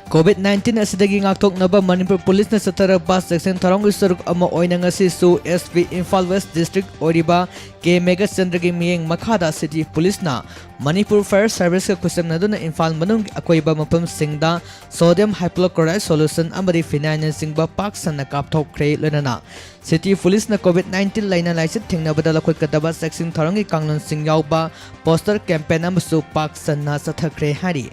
ꯀꯣꯚꯤꯗ ꯅꯥꯏꯟꯇꯤꯟ ꯑꯁꯤꯗꯒꯤ ꯉꯥꯛꯊꯣꯛꯅꯕ ꯃꯅꯤꯄꯨꯔ ꯄꯨꯂꯤꯁꯅ ꯆꯠꯊꯔꯛꯄ ꯆꯦꯛꯁꯤꯟ ꯊꯧꯔꯥꯡꯒꯤ ꯁꯔꯨꯛ ꯑꯃ ꯑꯣꯏꯅ ꯉꯁꯤꯁꯨ S P Imphal west district ꯑꯣꯏꯔꯤꯕ ꯀꯦ ꯃꯦꯘꯆꯟꯗ꯭ꯔꯒꯤ ꯃꯤꯠꯌꯦꯡ ꯃꯈꯥꯗ ꯁꯤꯇꯤ ꯄꯨꯂꯤꯁꯅ ꯃꯅꯤꯄꯨꯔ ꯐꯥꯌꯔ ꯁꯥꯔꯚꯤꯁꯀ ꯈꯨꯠꯁꯝꯅꯗꯨꯅ ꯏꯝꯐꯥꯜ ꯃꯅꯨꯡꯒꯤ ꯑꯀꯣꯏꯕ ꯃꯐꯝꯁꯤꯡꯗ sodium hypochlorite solution ꯑꯃꯗꯤ phenolꯅꯆꯤꯡꯕ ꯄꯥꯛ ꯁꯟꯅ ꯀꯥꯞꯊꯣꯛꯈ꯭ꯔꯦ꯫ ꯂꯣꯏꯅꯅ ꯁꯤꯇꯤ ꯄꯨꯂꯤꯁꯅ ꯀꯣꯚꯤꯗ ꯅꯥꯏꯟꯇꯤꯟ ꯂꯩꯅꯥ ꯂꯥꯏꯆꯠ ꯊꯦꯡꯅꯕꯗ ꯂꯧꯈꯠꯀꯗꯕ ꯆꯦꯛꯁꯤꯟ ꯊꯧꯔꯥꯡꯒꯤ ꯀꯥꯡꯂꯣꯟꯁꯤꯡ ꯌꯥꯎꯕ ꯄꯣꯁꯇꯔ ꯀꯦꯝꯄꯦꯟ ꯑꯃꯁꯨ ꯄꯥꯛ ꯁꯟꯅ ꯆꯠꯊꯈ꯭ꯔꯦ ꯍꯥꯏꯔꯤ꯫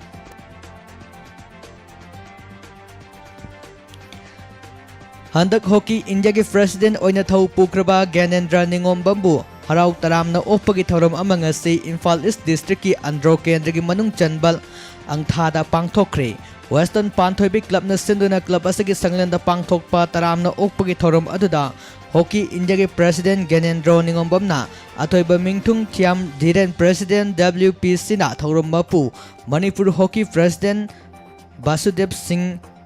ꯍꯟꯗꯛ ꯍꯣꯀꯤ ꯏꯟꯗꯤꯌꯥꯒꯤ ꯄ꯭ꯔꯦꯁꯤꯗꯦꯟ ꯑꯣꯏꯅ ꯊꯧ ꯄꯨꯈ꯭ꯔꯕ ꯒ꯭ꯌꯥꯅꯦꯟꯗ꯭ꯔ ꯅꯤꯉꯣꯝꯕꯝꯕꯨ ꯍꯔꯥꯎ ꯇꯔꯥꯝꯅ ꯑꯣꯛꯄꯒꯤ ꯊꯧꯔꯝ ꯑꯃ ꯉꯁꯤ ꯏꯝꯐꯥꯜ ꯏꯁ ꯗꯤꯁꯇ꯭ꯔꯤꯛꯀꯤ ꯑꯟꯗ꯭ꯔꯣ ꯀꯦꯟꯗ꯭ꯔꯒꯤ ꯃꯅꯨꯡ ꯆꯟꯕ ꯑꯪꯊꯥꯗ ꯄꯥꯡꯊꯣꯛꯈ꯭ꯔꯦ꯫ ꯋꯦꯁꯇꯔꯟ ꯄꯥꯟꯊꯣꯏꯕꯤ ꯀ꯭ꯂꯕꯅ ꯁꯤꯟꯗꯨꯅ ꯀ꯭ꯂꯕ ꯑꯁꯤꯒꯤ ꯁꯪꯂꯦꯟꯗ ꯄꯥꯡꯊꯣꯛꯄ ꯇꯔꯥꯝꯅ ꯑꯣꯛꯄꯒꯤ ꯊꯧꯔꯝ ꯑꯗꯨꯗ ꯍꯣꯀꯤ ꯏꯟꯗꯤꯌꯥꯒꯤ ꯄ꯭ꯔꯦꯁꯤꯗꯦꯟ ꯒ꯭ꯌꯥꯅꯦꯟꯗ꯭ꯔꯣ ꯅꯤꯉꯣꯝꯕꯝꯅ ꯑꯊꯣꯏꯕ ꯃꯤꯡꯊꯨꯡ ꯊꯤꯌꯥꯝ ꯙꯤꯔꯦꯟ ꯄ꯭ꯔꯦꯁꯤꯗꯦꯟ ꯗꯕ꯭ꯂꯤꯎ ꯄꯤ ꯁꯤꯅ ꯊꯧꯔꯝ ꯃꯄꯨ Manipur hockey president Basudev Singh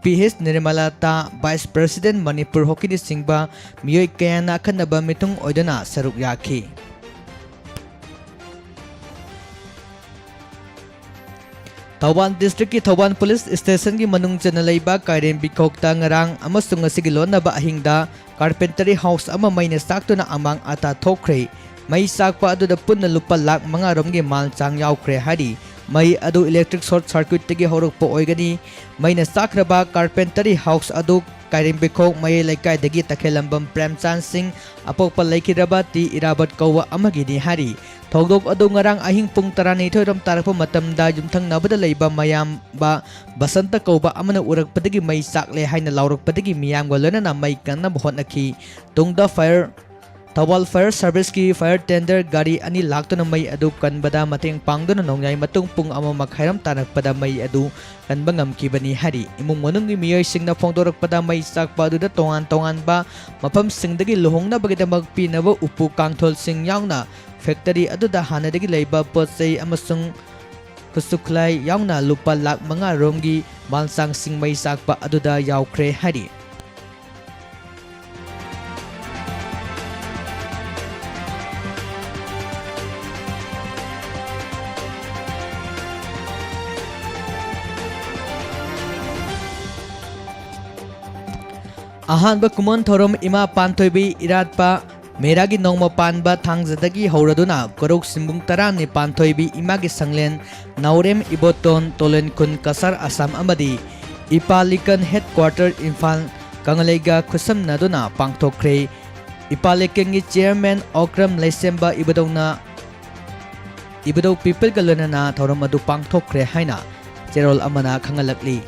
P H ꯅꯤꯔꯃꯂꯥꯇꯥ, Vice President ꯃꯅꯤꯄꯨꯔ ꯍꯣꯀꯤꯅꯆꯤꯡꯕ ꯃꯤꯑꯣꯏ ꯀꯌꯥꯅ ꯑꯈꯟꯅꯕ ꯃꯤꯊꯨꯡ ꯑꯣꯏꯗꯨꯅ ꯁꯔꯨꯛ ꯌꯥꯈꯤ꯫ ꯊꯧꯕꯥꯜ district ꯀꯤ ꯊꯧꯕꯥꯜ police station ꯒꯤ ꯃꯅꯨꯡ ꯆꯟꯅ ꯂꯩꯕ ꯀꯥꯏꯔꯦꯝꯕꯤꯈꯣꯛꯇ ꯉꯔꯥꯡ ꯑꯃꯁꯨꯡ ꯉꯁꯤꯒꯤ ꯂꯣꯟꯅꯕ ꯑꯍꯤꯡꯗ carpentry house ꯑꯃ ꯃꯩꯅ ꯆꯥꯛꯇꯨꯅ ꯑꯃꯥꯡ ꯑꯇꯥ ꯊꯣꯛꯈ꯭ꯔꯦ꯫ ꯃꯩ ꯆꯥꯛꯄ ꯑꯗꯨꯗ ꯄꯨꯟꯅ ꯂꯨꯄꯥ ꯂꯥꯈ ꯃꯉꯥ ꯔꯣꯝꯒꯤ ꯃꯥꯜ ꯆꯥꯡ ꯌꯥꯎꯈ꯭ꯔꯦ ꯍꯥꯏꯔꯤ꯫ ꯃꯩ ꯑꯗꯨ electric short circuit ꯇꯒꯤ ꯍꯧꯔꯛꯄ ꯑꯣꯏꯒꯅꯤ꯫ ꯃꯩꯅ ꯆꯥꯛꯈ꯭ꯔꯕ carpentry house ꯑꯗꯨ ꯀꯥꯏꯔꯦꯝꯕꯤꯈꯣꯛ ꯃꯌꯥꯏ ꯂꯩꯀꯥꯏꯗꯒꯤ ꯇꯈꯦꯜꯂꯝꯕꯝ ꯄ꯭ꯔꯦꯝꯆꯥꯟ ꯁꯤꯡ, ꯑꯄꯣꯛꯄ ꯂꯩꯈꯤꯗ꯭ꯔꯕ ꯇꯤ ꯏꯔꯥꯕꯠ ꯀꯧꯕ ꯑꯃꯒꯤꯅꯤ ꯍꯥꯏꯔꯤ꯫ ꯊꯧꯗꯣꯛ ꯑꯗꯨ ꯉꯔꯥꯡ ꯑꯍꯤꯡ ꯄꯨꯡ ꯇꯔꯥꯅꯤꯊꯣꯏ ꯔꯣꯝ ꯇꯥꯔꯛꯄ ꯃꯇꯝꯗ ꯌꯨꯝꯊꯪꯅꯕꯗ ꯂꯩꯕ ꯃꯌꯥꯝꯕ ꯕꯁꯟꯇ ꯀꯧꯕ ꯑꯃꯅ ꯎꯔꯛꯄꯗꯒꯤ ꯃꯩ ꯆꯥꯛꯂꯦ ꯍꯥꯏꯅ ꯂꯥꯎꯔꯛꯄꯗꯒꯤ ꯃꯤꯌꯥꯝꯒ ꯂꯣꯏꯅꯅ ꯃꯩ ꯀꯟꯅꯕ ꯍꯣꯠꯅꯈꯤ꯫ ꯇꯨꯡꯗ fire, ꯊꯧꯕꯥꯜ fire service ꯀꯤ fire tender ꯒꯥꯔꯤ ꯑꯅꯤ ꯂꯥꯛꯇꯨꯅ ꯃꯩ ꯑꯗꯨ ꯀꯟꯕꯗ ꯃꯇꯦꯡ ꯄꯥꯡꯗꯨꯅ ꯅꯣꯡꯌꯥꯏ ꯃꯇꯨꯡ ꯄꯨꯡ ꯑꯃ ꯃꯈꯥꯏꯔꯣꯝ ꯇꯥꯔꯛꯄꯗ ꯃꯩ ꯑꯗꯨ ꯀꯟꯕ ꯉꯝꯈꯤꯕꯅꯤ ꯍꯥꯏꯔꯤ꯫ ꯏꯃꯨꯡ ꯃꯅꯨꯡꯒꯤ ꯃꯤꯑꯣꯏꯁꯤꯡꯅ ꯐꯣꯡꯗꯣꯔꯛꯄꯗ ꯃꯩ ꯆꯥꯛꯄ ꯑꯗꯨꯗ ꯇꯣꯉꯥꯟ ꯇꯣꯉꯥꯟꯕ ꯃꯐꯝꯁꯤꯡꯗꯒꯤ ꯂꯨꯍꯣꯡꯅꯕꯒꯤꯗꯃꯛ ꯄꯤꯅꯕ ꯎꯄꯨ ꯀꯥꯡꯊꯣꯜꯁꯤꯡ ꯌꯥꯎꯅ factory ꯑꯗꯨꯗ ꯍꯥꯟꯅꯗꯒꯤ ꯂꯩꯕ ꯄꯣꯠ ꯆꯩ ꯑꯃꯁꯨꯡ ꯈꯨꯠꯁꯨ ꯈꯨꯠꯂꯥꯏ ꯌꯥꯎꯅ ꯂꯨꯄꯥ ꯂꯥꯈ ꯃꯉꯥ ꯔꯣꯝꯒꯤ ꯃꯥꯜꯆꯥꯡꯁꯤꯡ ꯃꯩ ꯆꯥꯛꯄ ꯑꯗꯨꯗ ꯌꯥꯎꯈ꯭ꯔꯦ ꯍꯥꯏꯔꯤ꯫ ꯑꯍꯥꯟꯕ ꯀꯨꯝꯑꯣꯟ ꯊꯧꯔꯝ ꯏꯃꯥ ꯄꯥꯟꯊꯣꯏꯕꯤ ꯏꯔꯥꯠꯄ ꯃꯦꯔꯥꯒꯤ ꯅꯣꯡꯃ ꯄꯥꯟꯕ ꯊꯥꯡꯖꯗꯒꯤ ꯍꯧꯔꯗꯨꯅ ꯀꯣꯔꯧ ꯁꯤꯟꯕꯨꯡ ꯇꯔꯥꯅꯤ ꯄꯥꯟꯊꯣꯏꯕꯤ ꯏꯃꯥꯒꯤ ꯁꯪꯂꯦꯟ ꯅꯥꯎꯔꯦꯝ ꯏꯕꯣꯇꯣꯟ ꯇꯣꯂꯦꯟ ꯈꯨꯟ ꯀꯁꯥꯔ ꯑꯁꯥꯝ ꯑꯃꯗꯤ ꯏꯄꯥ ꯂꯤꯀꯟ headquarter ꯏꯝꯐꯥꯜ ꯀꯪꯂꯩꯒ ꯈꯨꯠꯁꯝꯅꯗꯨꯅ ꯄꯥꯡꯊꯣꯛꯈ꯭ꯔꯦ꯫ ꯏꯄꯥ ꯂꯤꯀꯟꯒꯤ chairman ꯑꯣꯀ꯭ꯔꯝ ꯂꯩꯁꯦꯝꯕ ꯏꯕꯨꯙꯧꯅ ꯏꯕꯨꯙꯧ ꯄꯤꯄꯜꯒ ꯂꯣꯏꯅꯅ ꯊꯧꯔꯝ ꯑꯗꯨ ꯄꯥꯡꯊꯣꯛꯈ꯭ꯔꯦ ꯍꯥꯏꯅ ꯆꯦꯔꯣꯜ ꯑꯃꯅ ꯈꯪꯍꯜꯂꯛꯂꯤ꯫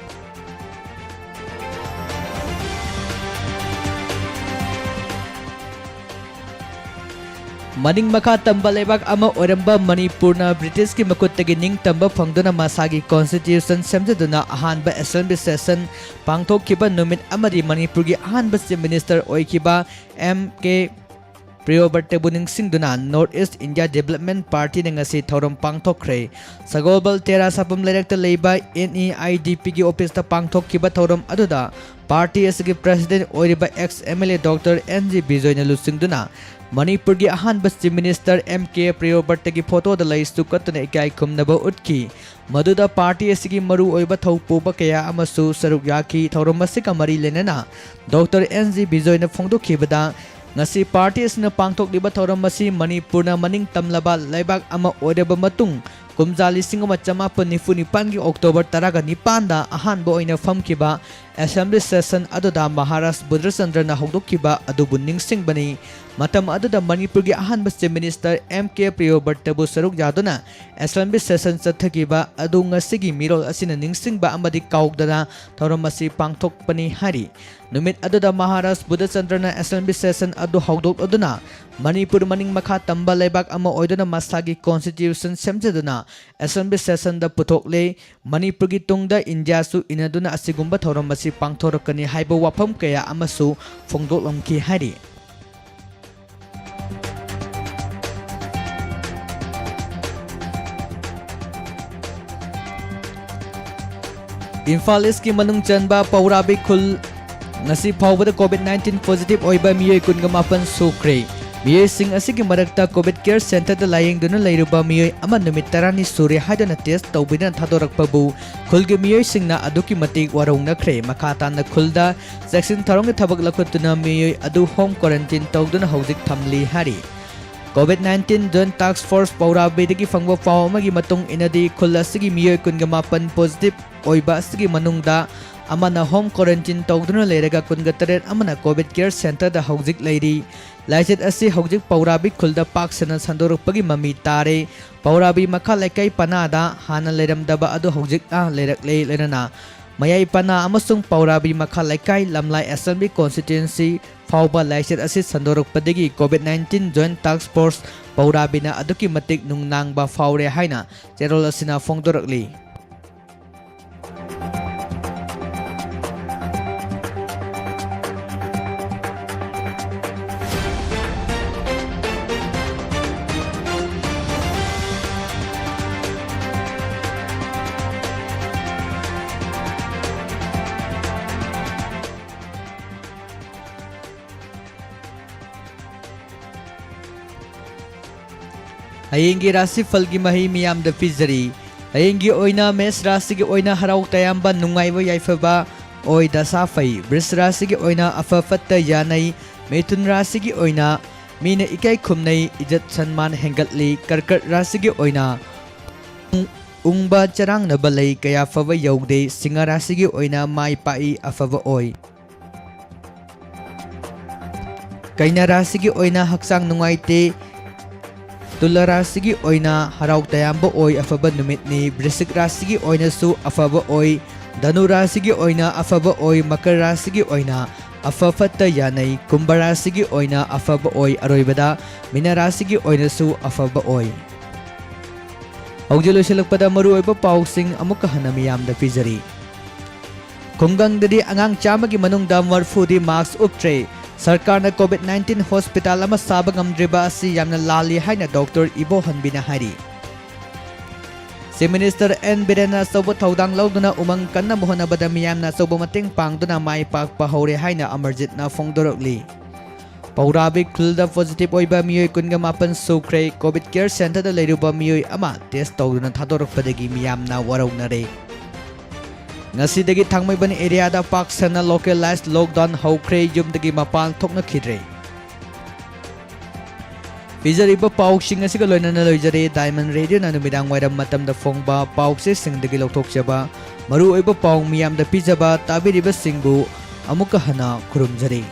ꯃꯅꯤꯡ ꯃꯈꯥ ꯇꯝꯕ ꯂꯩꯕꯥꯛ ꯑꯃ ꯑꯣꯏꯔꯝꯕ ꯃꯅꯤꯄꯨꯔꯅ ꯕ꯭ꯔꯤꯇꯤꯁꯀꯤ ꯃꯈꯨꯠꯇꯒꯤ ꯅꯤꯡꯇꯝꯕ ꯐꯪꯗꯨꯅ ꯃꯁꯥꯒꯤ constitution ꯁꯦꯝꯖꯗꯨꯅ ꯑꯍꯥꯟꯕ assembly session ꯄꯥꯡꯊꯣꯛꯈꯤꯕ ꯅꯨꯃꯤꯠ ꯑꯃꯗꯤ ꯃꯅꯤꯄꯨꯔꯒꯤ ꯑꯍꯥꯟꯕ chief minister ꯑꯣꯏꯈꯤꯕ ꯑꯦꯝ ꯀꯦ ꯄ꯭ꯔꯤꯌꯣꯕ꯭ꯔꯇꯕꯨ ꯅꯤꯡꯁꯤꯡꯗꯨꯅ North East India Development Partyꯅ ꯉꯁꯤ ꯊꯧꯔꯝ ꯄꯥꯡꯊꯣꯛꯈ꯭ꯔꯦ꯫ ꯁꯒꯣꯜꯕꯜ ꯇꯦꯔꯥ ꯁꯥꯐꯝ ꯂꯩꯔꯛꯇ ꯂꯩꯕ NEIDPꯒꯤ officeꯇ ꯄꯥꯡꯊꯣꯛꯈꯤꯕ ꯊꯧꯔꯝ ꯑꯗꯨꯗ party ꯑꯁꯤꯒꯤ president ꯑꯣꯏꯔꯤꯕ ex MLA Doctor N G ꯕꯤꯖꯣꯏꯅ ꯂꯨꯆꯤꯡꯗꯨꯅ ꯃꯅꯤꯄꯨꯔꯒꯤ ꯑꯍꯥꯟꯕ Chief Minister M K ꯄ꯭ꯔꯤꯌꯣꯕ꯭ꯔꯇꯒꯤ photoꯗ ꯂꯩꯁꯨ ꯀꯠꯇꯨꯅ ꯏꯀꯥꯏ ꯈꯨꯝꯅꯕ ꯎꯠꯈꯤ꯫ ꯃꯗꯨꯗ party ꯑꯁꯤꯒꯤ ꯃꯔꯨꯑꯣꯏꯕ ꯊꯧꯄꯨꯕ ꯀꯌꯥ ꯑꯃꯁꯨ ꯁꯔꯨꯛ ꯌꯥꯈꯤ꯫ ꯊꯧꯔꯝ ꯑꯁꯤꯒ ꯃꯔꯤ ꯂꯩꯅꯅ Doctor N G ꯕꯤꯖꯣꯏꯅ ꯐꯣꯡꯗꯣꯛꯈꯤꯕꯗ, ꯉꯁꯤ party ꯑꯁꯤꯅ ꯄꯥꯡꯊꯣꯛꯂꯤꯕ ꯊꯧꯔꯝ ꯑꯁꯤ ꯃꯅꯤꯄꯨꯔꯅ ꯃꯅꯤꯡ ꯇꯝꯂꯕ ꯂꯩꯕꯥꯛ ꯑꯃ ꯑꯣꯏꯔꯕ ꯃꯇꯨꯡ, ꯀꯨꯝꯖꯥ ꯂꯤꯁꯤꯡ ꯑꯃ ꯆꯃꯥꯄꯟ ꯅꯤꯐꯨ ꯅꯤꯄꯥꯟꯒꯤ October ꯇꯔꯥꯒ ꯅꯤꯄꯥꯟꯗ ꯑꯍꯥꯟꯕ ꯑꯣꯏꯅ ꯐꯝꯈꯤꯕ assembly session ꯑꯗꯨꯗ ꯃꯍꯥꯔꯥꯖ ꯕꯨꯙꯆꯟꯗ꯭ꯔꯅ ꯍꯧꯗꯣꯛꯈꯤꯕ ꯑꯗꯨꯕꯨ ꯅꯤꯡꯁꯤꯡꯕꯅꯤ꯫ ꯃꯇꯝ ꯑꯗꯨꯗ ꯃꯅꯤꯄꯨꯔꯒꯤ ꯑꯍꯥꯟꯕ Chief Minister M K ꯄ꯭ꯔꯤꯌꯣꯕ꯭ꯔꯇꯕꯨ ꯁꯔꯨꯛ ꯌꯥꯗꯨꯅ assembly session ꯆꯠꯊꯈꯤꯕ ꯑꯗꯨ ꯉꯁꯤꯒꯤ ꯃꯤꯔꯣꯜ ꯑꯁꯤꯅ ꯅꯤꯡꯁꯤꯡꯕ ꯑꯃꯗꯤ ꯀꯥꯎꯗꯅ ꯊꯧꯔꯝ ꯑꯁꯤ ꯄꯥꯡꯊꯣꯛꯄꯅꯤ ꯍꯥꯏꯔꯤ꯫ ꯅꯨꯃꯤꯠ ꯑꯗꯨꯗ ꯃꯍꯥꯔꯥꯖ ꯕꯨꯙꯆꯟꯗ꯭ꯔꯅ assembly session ꯑꯗꯨ ꯍꯧꯗꯣꯛꯂꯗꯨꯅ ꯃꯅꯤꯄꯨꯔ ꯃꯅꯤꯡ ꯃꯈꯥ ꯇꯝꯕ ꯂꯩꯕꯥꯛ ꯑꯃ ꯑꯣꯏꯗꯨꯅ ꯃꯁꯥꯒꯤ constitution ꯁꯦꯝꯖꯗꯨꯅ assembly sessionꯗ ꯄꯨꯊꯣꯛꯂꯦ꯫ ꯃꯅꯤꯄꯨꯔꯒꯤ ꯇꯨꯡꯗ ꯏꯟꯗꯤꯌꯥꯁꯨ ꯏꯟꯅꯗꯨꯅ ꯑꯁꯤꯒꯨꯝꯕ ꯊꯧꯔꯝ ꯑꯁꯤ ꯄꯥꯡꯊꯣꯔꯛꯀꯅꯤ ꯍꯥꯏꯕ ꯋꯥꯐꯝ ꯀꯌꯥ ꯑꯃꯁꯨ ꯐꯣꯡꯗꯣꯛꯂꯝꯈꯤ ꯍꯥꯏꯔꯤ꯫ ꯏꯝꯐꯥꯜ ꯏꯁꯀꯤ ꯃꯅꯨꯡ ꯆꯟꯕ ꯄꯧꯔꯥꯕꯤ ꯈꯨꯜ ꯉꯁꯤ ꯐꯥꯎꯕꯗ COVID nineteen positive ꯑꯣꯏꯕ ꯃꯤꯑꯣꯏ ꯀꯨꯟꯒ ꯃꯥꯄꯟ ꯁꯨꯈ꯭ꯔꯦ꯫ ꯃꯤꯑꯣꯏꯁꯤꯡ ꯑꯁꯤꯒꯤ ꯃꯔꯛꯇ COVID care centreꯗ ꯂꯥꯌꯦꯡꯗꯨꯅ ꯂꯩꯔꯨꯕ ꯃꯤꯑꯣꯏ ꯑꯃ ꯅꯨꯃꯤꯠ ꯇꯔꯥꯅꯤ ꯁꯨꯔꯦ ꯍꯥꯏꯗꯨꯅ test ꯇꯧꯕꯤꯗꯨꯅ ꯊꯥꯗꯣꯔꯛꯄꯕꯨ ꯈꯨꯜꯒꯤ ꯃꯤꯑꯣꯏꯁꯤꯡꯅ ꯑꯗꯨꯛꯀꯤ ꯃꯇꯤꯛ ꯋꯥꯔꯧꯅꯈ꯭ꯔꯦ꯫ ꯃꯈꯥ ꯇꯥꯅ ꯈꯨꯜꯗ ꯆꯦꯛꯁꯤꯟ ꯊꯧꯔꯥꯡꯒꯤ ꯊꯕꯛ ꯂꯧꯈꯠꯇꯨꯅ ꯃꯤꯑꯣꯏ ꯑꯗꯨ home quarantine ꯇꯧꯗꯨꯅ ꯍꯧꯖꯤꯛ ꯊꯝꯂꯤ ꯍꯥꯏꯔꯤ꯫ COVID nineteen Joint Task Force ꯄꯧꯔꯥꯕꯤꯗꯒꯤ ꯐꯪꯕ ꯄꯥꯎ ꯑꯃꯒꯤ ꯃꯇꯨꯡ ꯏꯟꯅꯗꯤ, ꯈꯨꯜ ꯑꯁꯤꯒꯤ ꯃꯤꯑꯣꯏ ꯀꯨꯟꯒ ꯃꯥꯄꯟ positive ꯑꯣꯏꯕ ꯑꯁꯤꯒꯤ ꯃꯅꯨꯡꯗ ꯑꯃꯅ home quarantine ꯇꯧꯗꯨꯅ ꯂꯩꯔꯒ, ꯀꯨꯟꯒ ꯇꯔꯦꯠ ꯑꯃꯅ COVID care centreꯗ ꯍꯧꯖꯤꯛ ꯂꯩꯔꯤ꯫ ꯂꯥꯏꯆꯠ ꯑꯁꯤ ꯍꯧꯖꯤꯛ ꯄꯧꯔꯥꯕꯤ ꯈꯨꯜꯗ ꯄꯥꯛ ꯁꯟꯅ ꯁꯟꯗꯣꯔꯛꯄꯒꯤ ꯃꯃꯤ ꯇꯥꯔꯦ꯫ ꯄꯧꯔꯥꯕꯤ ꯃꯈꯥ ꯂꯩꯀꯥꯏ ꯄꯅꯥꯗ ꯍꯥꯟꯅ ꯂꯩꯔꯝꯗꯕ ꯑꯗꯨ ꯍꯧꯖꯤꯛꯅ ꯂꯩꯔꯛꯂꯦ꯫ ꯂꯣꯏꯅꯅ ꯃꯌꯥꯏ ꯄꯅꯥ ꯑꯃꯁꯨꯡ ꯄꯧꯔꯥꯕꯤ ꯃꯈꯥ ꯂꯩꯀꯥꯏ ꯂꯝꯂꯥꯏ assembly constituency ꯐꯥꯎꯕ ꯂꯥꯏꯆꯠ ꯑꯁꯤ ꯁꯟꯗꯣꯔꯛꯄꯗꯒꯤ COVID nineteen Joint Task Force ꯄꯧꯔꯥꯕꯤꯅ ꯑꯗꯨꯛꯀꯤ ꯃꯇꯤꯛ ꯅꯨꯡꯅꯥꯡꯕ ꯐꯥꯎꯔꯦ ꯍꯥꯏꯅ ꯆꯦꯔꯣꯜ ꯑꯁꯤꯅ ꯐꯣꯡꯗꯣꯔꯛꯂꯤ꯫ ꯍꯌꯦꯡꯒꯤ ꯔꯥꯁꯤꯐꯜꯒꯤ ꯃꯍꯩ ꯃꯤꯌꯥꯝꯗ ꯄꯤꯖꯔꯤ꯫ ꯍꯌꯦꯡꯒꯤ ꯑꯣꯏꯅ ꯃꯦꯁ ꯔꯥꯁꯤꯒꯤ ꯑꯣꯏꯅ ꯍꯔꯥꯎ ꯇꯌꯥꯝꯕ, ꯅꯨꯡꯉꯥꯏꯕ ꯌꯥꯏꯐꯕ ꯑꯣꯏ, ꯗꯁꯥ ꯐꯩ꯫ ꯕ꯭ꯔꯤꯁ ꯔꯥꯁꯤꯒꯤ ꯑꯣꯏꯅ ꯑꯐ ꯐꯠꯇ ꯌꯥꯅꯩ꯫ ꯃꯤꯊꯨꯟ ꯔꯥꯁꯤꯒꯤ ꯑꯣꯏꯅ ꯃꯤꯅ ꯏꯀꯥꯏ ꯈꯨꯝꯅꯩ, ꯏꯖꯠ ꯁꯟꯃꯥꯟ ꯍꯦꯟꯒꯠꯂꯤ꯫ ꯀꯔꯀꯠ ꯔꯥꯁꯤꯒꯤ ꯑꯣꯏꯅ ꯎꯡꯕ ꯆꯔꯥꯡꯅꯕ ꯂꯩ, ꯀꯌꯥ ꯐꯕ ꯌꯧꯗꯦ꯫ ꯁꯤꯡꯍ ꯔꯥꯁꯤꯒꯤ ꯑꯣꯏꯅ ꯃꯥꯏ ꯄꯥꯛꯏ, ꯑꯐꯕ ꯑꯣꯏ꯫ ꯀꯩꯅ ꯔꯥꯁꯤꯒꯤ ꯑꯣꯏꯅ ꯍꯛꯆꯥꯡ ꯅꯨꯡꯉꯥꯏꯇꯦ꯫ ꯇꯨꯂꯥ ꯔꯥꯁꯤꯒꯤ ꯑꯣꯏꯅ ꯍꯔꯥꯎ ꯇꯌꯥꯝꯕ ꯑꯣꯏ, ꯑꯐꯕ ꯅꯨꯃꯤꯠꯅꯤ꯫ ꯕ꯭ꯔꯤꯁꯤꯛ ꯔꯥꯁꯤꯒꯤ ꯑꯣꯏꯅꯁꯨ ꯑꯐꯕ ꯑꯣꯏ꯫ ꯙꯅꯨ ꯔꯥꯁꯤꯒꯤ ꯑꯣꯏꯅ ꯑꯐꯕ ꯑꯣꯏ꯫ ꯃꯀꯔ ꯔꯥꯁꯤꯒꯤ ꯑꯣꯏꯅ ꯑꯐ ꯐꯠꯇ ꯌꯥꯅꯩ꯫ ꯀꯨꯝꯚ ꯔꯥꯁꯤꯒꯤ ꯑꯣꯏꯅ ꯑꯐꯕ ꯑꯣꯏ꯫ ꯑꯔꯣꯏꯕꯗ ꯃꯤꯅ ꯔꯥꯁꯤꯒꯤ ꯑꯣꯏꯅꯁꯨ ꯑꯐꯕ ꯑꯣꯏ꯫ ꯍꯧꯖꯤꯛ ꯂꯣꯏꯁꯤꯜꯂꯛꯄꯗ ꯃꯔꯨꯑꯣꯏꯕ ꯄꯥꯎꯁꯤꯡ ꯑꯃꯨꯛꯀ ꯍꯟꯅ ꯃꯤꯌꯥꯝꯗ ꯄꯤꯖꯔꯤ꯫ ꯈꯨꯡꯒꯪꯗꯗꯤ ꯑꯉꯥꯡ ꯆꯥꯝꯃꯒꯤ ꯃꯅꯨꯡꯗ ꯃꯔꯐꯨꯗꯤ ꯃꯥꯁꯛ ꯎꯞꯇ꯭ꯔꯦ꯫ ꯁꯔꯀꯥꯔꯅ ꯀꯣꯚꯤꯗ ꯅꯥꯏꯟꯇꯤꯟ ꯍꯣꯁꯄꯤꯇꯥꯜ ꯑꯃ ꯁꯥꯕ ꯉꯝꯗ꯭ꯔꯤꯕ ꯑꯁꯤ ꯌꯥꯝꯅ ꯂꯥꯜꯂꯤ ꯍꯥꯏꯅ ꯗꯣꯛꯇꯔ ꯏꯕꯣꯍꯟꯕꯤꯅ ꯍꯥꯏꯔꯤ꯫ ꯆꯤꯐ ꯃꯤꯅꯤꯁꯇꯔ ꯑꯦꯟ ꯕꯤꯔꯦꯟꯅ ꯑꯆꯧꯕ ꯊꯧꯗꯥꯡ ꯂꯧꯗꯨꯅ ꯎꯃꯪ ꯀꯟꯅꯕ ꯍꯣꯠꯅꯕꯗ ꯃꯤꯌꯥꯝꯅ ꯑꯆꯧꯕ ꯃꯇꯦꯡ ꯄꯥꯡꯗꯨꯅ ꯃꯥꯏ ꯄꯥꯛꯄ ꯍꯧꯔꯦ ꯍꯥꯏꯅ ꯑꯃꯔꯖꯤꯠꯅ ꯐꯣꯡꯗꯣꯔꯛꯂꯤ꯫ ꯄꯧꯔꯥꯕꯤꯛ ꯈꯨꯜꯗ ꯄꯣꯖꯤꯇꯤꯚ ꯑꯣꯏꯕ ꯃꯤꯑꯣꯏ ꯀꯨꯟꯒ ꯃꯥꯄꯟ ꯁꯨꯈ꯭ꯔꯦ꯫ ꯀꯣꯚꯤꯗ ꯀꯦꯌꯔ ꯁꯦꯟꯇꯔꯗ ꯂꯩꯔꯨꯕ ꯃꯤꯑꯣꯏ ꯑꯃ ꯇꯦꯁ ꯇꯧꯗꯨꯅ ꯊꯥꯗꯣꯔꯛꯄꯗꯒꯤ ꯃꯤꯌꯥꯝꯅ ꯋꯥꯔꯧꯅꯔꯦ꯫ ꯉꯁꯤꯗꯒꯤ ꯊꯥꯡꯃꯩꯕꯟ ꯑꯦꯔꯤꯌꯥꯗ ꯄꯥꯛ ꯁꯟꯅ ꯂꯣꯀꯦꯂꯥꯏꯖ ꯂꯣꯛꯗꯥꯎꯟ ꯍꯧꯈ꯭ꯔꯦ꯫ ꯌꯨꯝꯗꯒꯤ ꯃꯄꯥꯟ ꯊꯣꯛꯅꯈꯤꯗ꯭ꯔꯦ꯫ ꯄꯤꯖꯔꯤꯕ ꯄꯥꯎꯁꯤꯡ ꯑꯁꯤꯒ ꯂꯣꯏꯅꯅ ꯂꯣꯏꯖꯔꯦ ꯗꯥꯏꯃꯟ ꯔꯦꯗꯤꯑꯣꯅ ꯅꯨꯃꯤꯗꯥꯡ ꯋꯥꯏꯔꯝ ꯃꯇꯝꯗ ꯐꯣꯡꯕ ꯄꯥꯎꯆꯦꯁꯤꯡꯗꯒꯤ ꯂꯧꯊꯣꯛꯆꯕ ꯃꯔꯨꯑꯣꯏꯕ ꯄꯥꯎ ꯃꯤꯌꯥꯝꯗ ꯄꯤꯖꯕ꯫ ꯇꯥꯕꯤꯔꯤꯕꯁꯤꯡꯕꯨ ꯑꯃꯨꯛꯀ ꯍꯟꯅ ꯈꯨꯔꯨꯝꯖꯔꯤ꯫